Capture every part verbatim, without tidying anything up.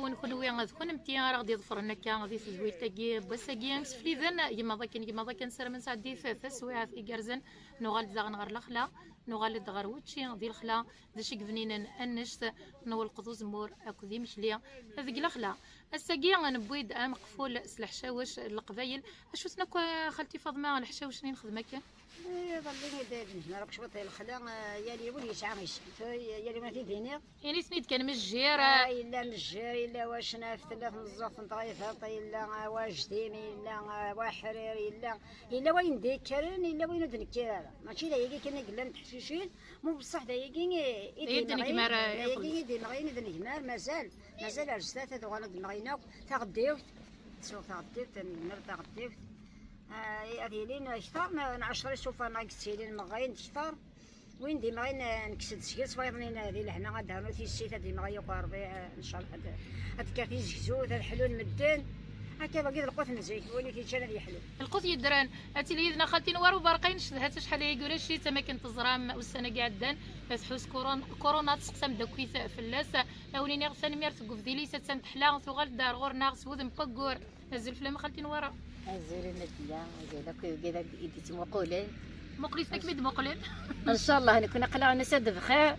Wen kunwi d kunemti ara ɣ-d-iḍefren akka di tedwilt-agi n wass-agi imsefliden, gma akken, gma akken, saramen sɛeddit taswiɛt igerrzen. Nuɣal-d daɣen ɣer lexla, nuɣal-d ɣer wučči di lexla, d acu i yebninen annect n ulqeḍ uzemmur akked imekli deg lexla. Ass-agi newwi-d ameqful s leḥcawec n leqbayel. Acu-ten akk, a xalti Faḍma, leḥcawec-nni nexdem akken? Iḍelli i d-, d-nezmer akk cwiṭ i lexla, eh, yal yiwen yesɛa isem. Tura yal yiwen ad t-id-iniɣ. Ini-ten-id kan mejjir. Ah, yella mejjir, yella wacnaf, tella tmeẓẓuɣt n tɣayfeḍt, yella, ah, wajdim, yella, ah, waḥrir, yella, yella wayen d-yekkren, yella wayen ur d-nekkir ara. Mačči d ayagi kan i yellan teḥcicin, mu beṣṣeḥ d ayagi i, i d-imɣin, d ayagi i d-imɣin, i d-negmar, mazal, mazal ar zdat ad uɣalen ad mɣin akk. Taɣeddiwt, tsuɣ taɣeddiwt, ad negmer taɣeddiwt. Ah, ad yilin kter n, n ɛecra isufan i yettilin mɣin kter. Win d-imɣin, eh, nekkes-d seg-s wayeḍnin, eh, di lehna ad d-rnu tissit, ad d-imɣi akk Ṛebbi, eh, ncallah ad, ad d-tekker tizegzut, ad ḥlun medden. Akka wagi d lqut n zik, win i t-yeččan ad yeḥlu. Lqut yeddren, ad tili yid-neɣ xalti Nwara Uberqay, ncedha-tt acḥal ayagi ulac-itt, am akken teẓram ussan-agi iɛeddan, tḥus kurun-, kuruna, tesseqsa ameddakel-is fell-as. Ad wen-iniɣ tanemmirt deg ubdil-is, attan teḥla, tuɣal-d ar ɣur-neɣ s wudem n waggur. Azul fell-am a xalti Nwara. Azul a Nadiya, azul akk i wigad i d-ittmuqulen. Muqlet akken i d-muqlen. Ncallah nekkni aql-aɣ nusa-d bxir.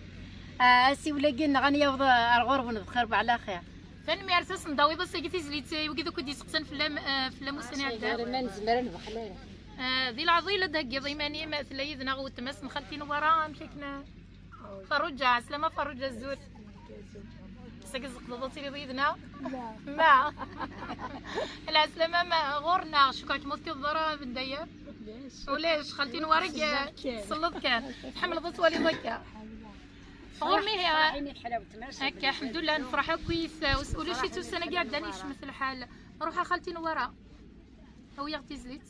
Ah, asiwel-agi-nneɣ ad n-yaweḍ ar ɣur-wen bxir, beɛla xir. Tanemmirt, ad sen-d-tawiḍ ass-agi tizlit i wigad akk i d-yesteqsan fell-am, eh, fell-am ussan iɛeddan. Ma nezmer ad nebxel ara. Eh, di leɛḍil ad d-theggiḍ iman-im, tella yid-neɣ weltma-s n xalti Nwara, amek akken? Ferruǧa, ɛeslama Ferruǧa, azul. Seg tzegḍeḍ ad tiliḍ yid-neɣ? Ma. Lɛeslama, ma ɣur-neɣ, cukkeɣ kemm ur tekkiḍeḍ ara abendayer. Ulac, xalti Nwara, tselleḍ kan. Tḥemmleḍ ad twaliḍ akka. Ɣur-mi, akka, ḥemdullah, nefreḥ akkit. Ulac-itt ussan-agi iɛeddan, yecmet lḥal. Ruḥ a xalti Nwara. Awi-yaɣ tizlit.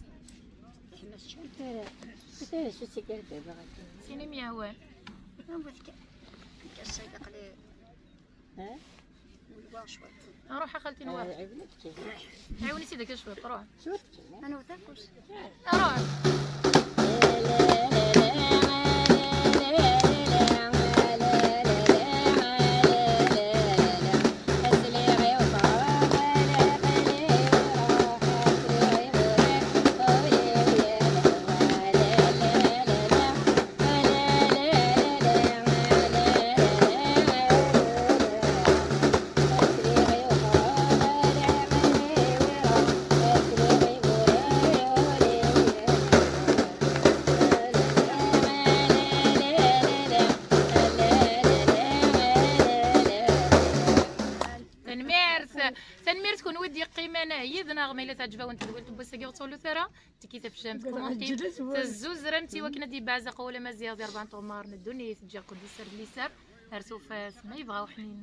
Tin i m-yehwan. Ruḥ a xalti Nwara. Ɛiwen-itt-id akka cwiṭ, ruḥ. Ruḥ. Tanemmirt, tanemmirt kunwi d-yeqqimen yid-neɣ. Ma yella teɛǧeb-awen tedwilt n wass-agi, ur ttɣilit ara, tiki tafejjant, kumanti, tezzuzremt i wakken ad d-yebbeɛzeq wawal amaziɣ di rebɛa n tɣemmar n ddunit. Ǧǧiɣ-ken di sser d liser, ar tufat ma yebɣa uḥnin.